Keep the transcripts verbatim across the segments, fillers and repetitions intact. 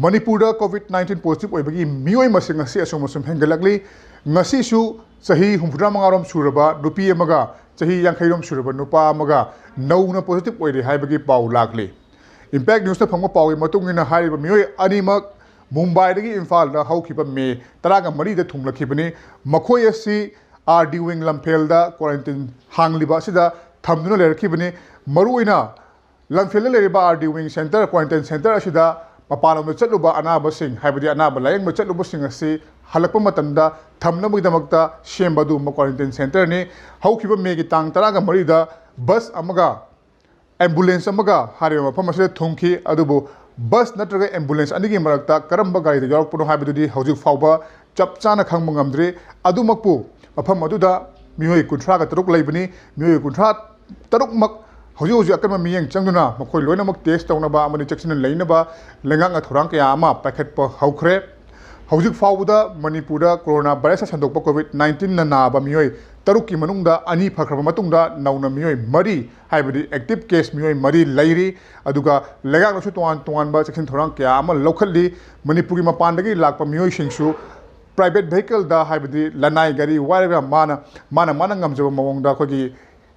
ꯃꯅꯤꯄꯨꯔꯗ COVID nineteen positive ꯑꯣꯏꯕꯒꯤ ꯃꯤꯑꯣꯏ ꯃꯁꯤꯡ ꯑꯁꯤ ꯑꯁꯨꯝ ꯑꯁꯨꯝ ꯍꯦꯟꯒꯠꯂꯛꯂꯤ꯫ ꯉꯁꯤꯁꯨ ꯆꯍꯤ ꯍꯨꯝꯐꯨꯇꯔꯥ ꯃꯉꯥꯔꯣꯝ ꯁꯨꯔꯕ ꯅꯨꯄꯤ ꯑꯃꯒ ꯆꯍꯤ ꯌꯥꯡꯈꯩꯔꯣꯝ ꯁꯨꯔꯕ ꯅꯨꯄꯥ ꯑꯃꯒ ꯅꯧꯅ positive ꯑꯣꯏꯔꯦ ꯍꯥꯏꯕꯒꯤ ꯄꯥꯎ ꯂꯥꯛꯂꯤ꯫ Impact Newsꯅ ꯐꯪꯕ ꯄꯥꯎꯒꯤ ꯃꯇꯨꯡ ꯏꯟꯅ, ꯍꯥꯏꯔꯤꯕ ꯃꯤꯑꯣꯏ ꯑꯅꯤꯃꯛ ꯃꯨꯝꯕꯥꯏꯗꯒꯤ ꯏꯝꯐꯥꯜꯗ ꯍꯧꯈꯤꯕ ꯃꯦ ꯇꯔꯥꯒ ꯃꯔꯤꯗ ꯊꯨꯡꯂꯛꯈꯤꯕꯅꯤ꯫ ꯃꯈꯣꯏ ꯑꯁꯤ RD Wing ꯂꯝꯐꯦꯜꯗ quarantine ꯍꯥꯡꯂꯤꯕ ꯑꯁꯤꯗ ꯊꯝꯗꯨꯅ ꯂꯩꯔꯛꯈꯤꯕꯅꯤ꯫ ꯃꯔꯨꯑꯣꯏꯅ ꯂꯝꯐꯦꯜꯗ ꯂꯩꯔꯤꯕ RD Wing Center, quarantine center ꯑꯁꯤꯗ ꯃꯄꯥꯟꯂꯣꯝꯗ ꯆꯠꯂꯨꯕ ꯑꯅꯥꯕꯁꯤꯡ, ꯍꯥꯏꯕꯗꯤ ꯑꯅꯥꯕ ꯂꯥꯌꯦꯡꯕ ꯆꯠꯂꯨꯕꯁꯤꯡ ꯑꯁꯤ ꯍꯜꯂꯛꯄ ꯃꯇꯝꯗ ꯊꯝꯅꯕꯒꯤꯗꯃꯛꯇ ꯁꯦꯝꯕ ꯑꯗꯨꯒꯨꯝꯕ quarantine centerꯅꯤ꯫ ꯍꯧꯈꯤꯕ ꯃꯦꯒꯤ ꯇꯥꯡ ꯇꯔꯥꯒ ꯃꯔꯤꯗ bus ꯑꯃꯒ ambulance ꯑꯃꯒ ꯍꯥꯏꯔꯤꯕ ꯃꯐꯝ ꯑꯁꯤꯗ ꯊꯨꯡꯈꯤ꯫ ꯑꯗꯨꯕꯨ bus ꯅꯠꯇ꯭ꯔꯒ ambulance ꯑꯅꯤꯒꯤ ꯃꯔꯛꯇ ꯀꯔꯝꯕ ꯒꯥꯔꯤꯗ ꯌꯥꯎꯔꯛꯄꯅꯣ ꯍꯥꯏꯕꯗꯨꯗꯤ ꯍꯧꯖꯤꯛ ꯐꯥꯎꯕ ꯆꯞ ꯆꯥꯅ ꯈꯪꯕ ꯉꯝꯗ꯭ꯔꯤ꯫ ꯑꯗꯨꯃꯛꯄꯨ ꯃꯐꯝ ꯑꯗꯨꯗ ꯃꯤꯑꯣꯏ ꯀꯨꯟꯊ꯭ꯔꯥꯒ ꯇꯔꯨꯛ ꯂꯩꯕꯅꯤ꯫ ꯃꯤꯑꯣꯏ ꯀꯨꯟꯊ꯭ꯔꯥ ꯇꯔꯨꯛꯃꯛ ꯍꯧꯖꯤꯛ ꯍꯧꯖꯤꯛ ꯑꯀꯟꯕ ꯃꯤꯠꯌꯦꯡ ꯆꯪꯗꯨꯅ ꯃꯈꯣꯏ ꯂꯣꯏꯅꯃꯛ test ꯇꯧꯅꯕ ꯑꯃꯗꯤ ꯆꯦꯛꯁꯤꯟꯅ ꯂꯩꯅꯕ ꯂꯩꯉꯥꯛꯅ ꯊꯧꯔꯥꯡ ꯀꯌꯥ ꯑꯃ ꯄꯥꯏꯈꯠꯄ ꯍꯧꯈ꯭ꯔꯦ꯫ ꯍꯧꯖꯤꯛ ꯐꯥꯎꯕꯗ ꯃꯅꯤꯄꯨꯔꯗ corona virusꯅ ꯁꯟꯗꯣꯛꯄ COVID nineteenꯅ ꯅꯥꯕ ꯃꯤꯑꯣꯏ ꯇꯔꯨꯛꯀꯤ ꯃꯅꯨꯡꯗ ꯑꯅꯤ ꯐꯈ꯭ꯔꯕ ꯃꯇꯨꯡꯗ ꯅꯧꯅ ꯃꯤꯑꯣꯏ ꯃꯔꯤ, ꯍꯥꯏꯕꯗꯤ active case ꯃꯤꯑꯣꯏ ꯃꯔꯤ ꯂꯩꯔꯤ꯫ ꯑꯗꯨꯒ ꯂꯩꯉꯥꯛꯅꯁꯨ ꯇꯣꯉꯥꯟ ꯇꯣꯉꯥꯟꯕ ꯆꯦꯛꯁꯤꯟ ꯊꯧꯔꯥꯡ ꯀꯌꯥ ꯑꯃ ꯂꯧꯈꯠꯂꯤ꯫ ꯃꯅꯤꯄꯨꯔꯒꯤ ꯃꯄꯥꯟꯗꯒꯤ ꯂꯥꯛꯄ ꯃꯤꯑꯣꯏꯁꯤꯡꯁꯨ private vehicleꯗ, ꯍꯥꯏꯕꯗꯤ ꯂꯅꯥꯏ ꯒꯥꯔꯤ ꯋꯥꯏꯔꯒ ꯃꯥꯅ, ꯃꯥꯅ, ꯃꯥꯅ ꯉꯝꯖꯕ ꯃꯑꯣꯡꯗ ꯑꯩꯈꯣꯏꯒꯤ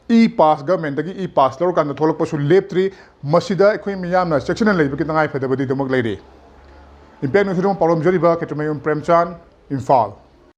e-pass, governmentꯗꯒꯤ e-pass ꯂꯧꯔꯀꯥꯟꯗ ꯊꯣꯛꯂꯛꯄꯁꯨ ꯂꯦꯞꯇ꯭ꯔꯤ꯫ ꯃꯁꯤꯗ ꯑꯩꯈꯣꯏ ꯃꯤꯌꯥꯝꯅ ꯆꯦꯛꯁꯤꯟꯅ ꯂꯩꯕꯒꯤ ꯇꯉꯥꯏ ꯐꯗꯕꯗꯤ ꯑꯗꯨꯃꯛ ꯂꯩꯔꯤ꯫ Impact Newsꯀꯤꯗꯃꯛ ꯄꯥꯎꯗꯝꯖꯔꯤꯕ ꯈꯦꯇ꯭ꯔꯤꯃꯌꯨꯝ ꯄ꯭ꯔꯦꯝꯆꯥꯟ, ꯏꯝꯐꯥꯜ꯫